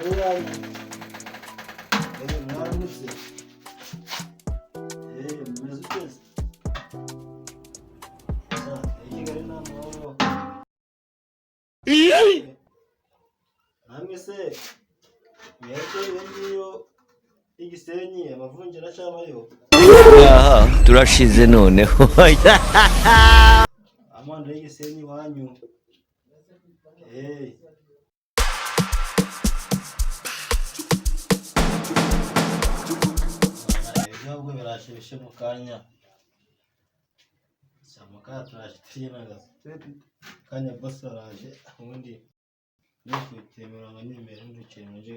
Kigali yanyu. Mwaramutse. Mumeze ute se? Sha, Kigali ni amahoro. Namwe se mwebwe iyo ngiyo y'igisenyi amavunja aracyabayo? Aha turashize noneho. Amanda y'igisenyi iwanyu. Ibinyobwa birashyushye mu kanya. Sha, mu kanya turaje turinagaza. Kanya boss araje, ubundi nifite mirongo nyemera nduciye muje.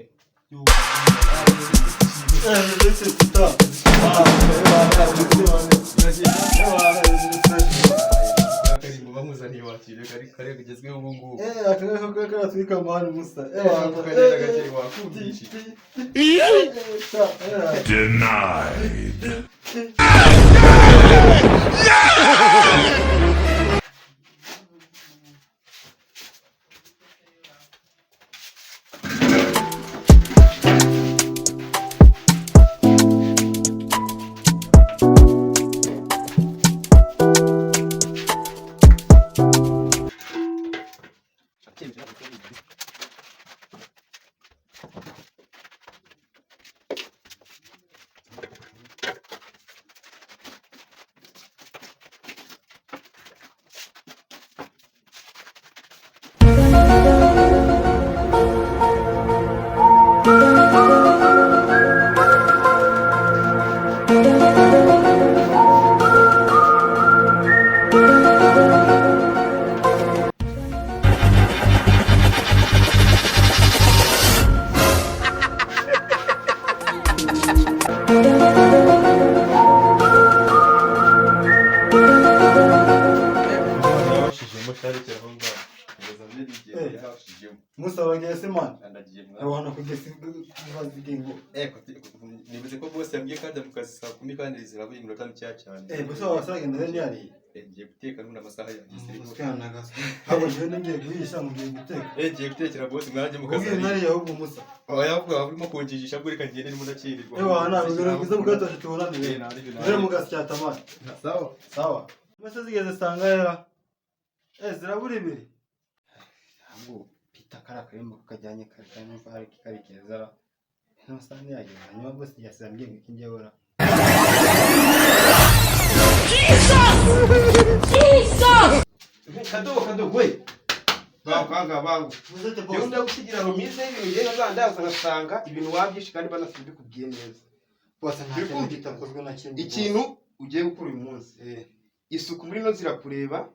Akarimbo bamuzaniye wakiriye kari kare kagezweho ubu ngubu. Aka ngaka karatwika mani musa. Kagenda gake wakumvishe. Denied. Yabashijemo sharekera aho ngaho kugeza muri igihe yabashijemo. Musa, uragiye se mani? Ndagiye mwana. Abantu kugeza ingo. Nibuze ko bose yambwiye ko ajya mu kazi saa 10 kandi zirabura iminota mikeya cyane. Gusa wasagenda rero yariye. Ngiye guteka none amasaha yageze. Muswanagaza. Ntabwo njyewe ngiye guhisha ngo ngiye guteka. Ngiye gutekera bose mwanjye mu kazi. Ubwiye nariye ahubwo Musa. Oya, ahubwo waba urimo kunjijisha bwo reka ngende ndimo ndakirirwa. Ewa, ntabwo bwiza bwatoje tubonane. Rero mu gasyata mani. Sawa. Sawa. Mbese zigeze sangahera? Zirabura ibiri. Ntabwo Peter kariya karimbo kajyanye kare kare numva hari kari keza. N'amasaha ntiyageze hanyuma bose yasize ambwiye ngo iki njyewe. Kadogo kadogo we, bangu bangu. Muzete Yewe, boss. ndagusigira remise y'ibintu ngenda zandaza ngasanga ibintu wabyishe kandi banasibikubwiye neza. Bose nta kintu Bikumvikana. kitakozwe na kimwe. Ikintu ugiye gukora uyu munsi, isuku muri ino zirakureba.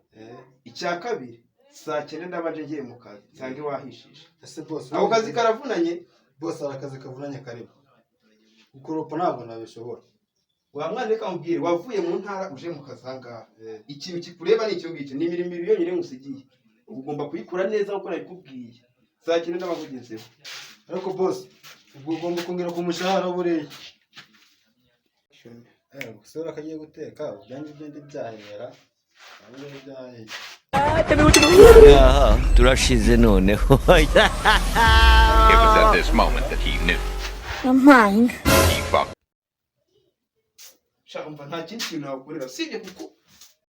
Icya kabiri, saa 9 ndabanje ngiye mu kazi nsange wahishije. Ese boss, Ako kazi karavunanye. Boss, hari akazi kavunanye karimo. Gukoropa ntabwo nabishobora. Wa mwana, reka nkubwire, wavuye mu ntara uje mu kazi ahangaha, ikintu kikureba ni icyo ngicyo, ni imirimo ibiri yonyine ngusigiye. Uba ugomba kuyikora neza kuko nabikubwiye, saa 9 ndabakugezeho. Ariko boss, ubwo ugomba kongera ku mushahara buriya. Gusa akagiye guteka ibyanjye byenda byahera. Ntabwo byahiye. Aha turashize noneho. It was at this moment that he knew. Mine. He fucked. Shaka, umva, nta kindi kintu nagukorera usibye kuko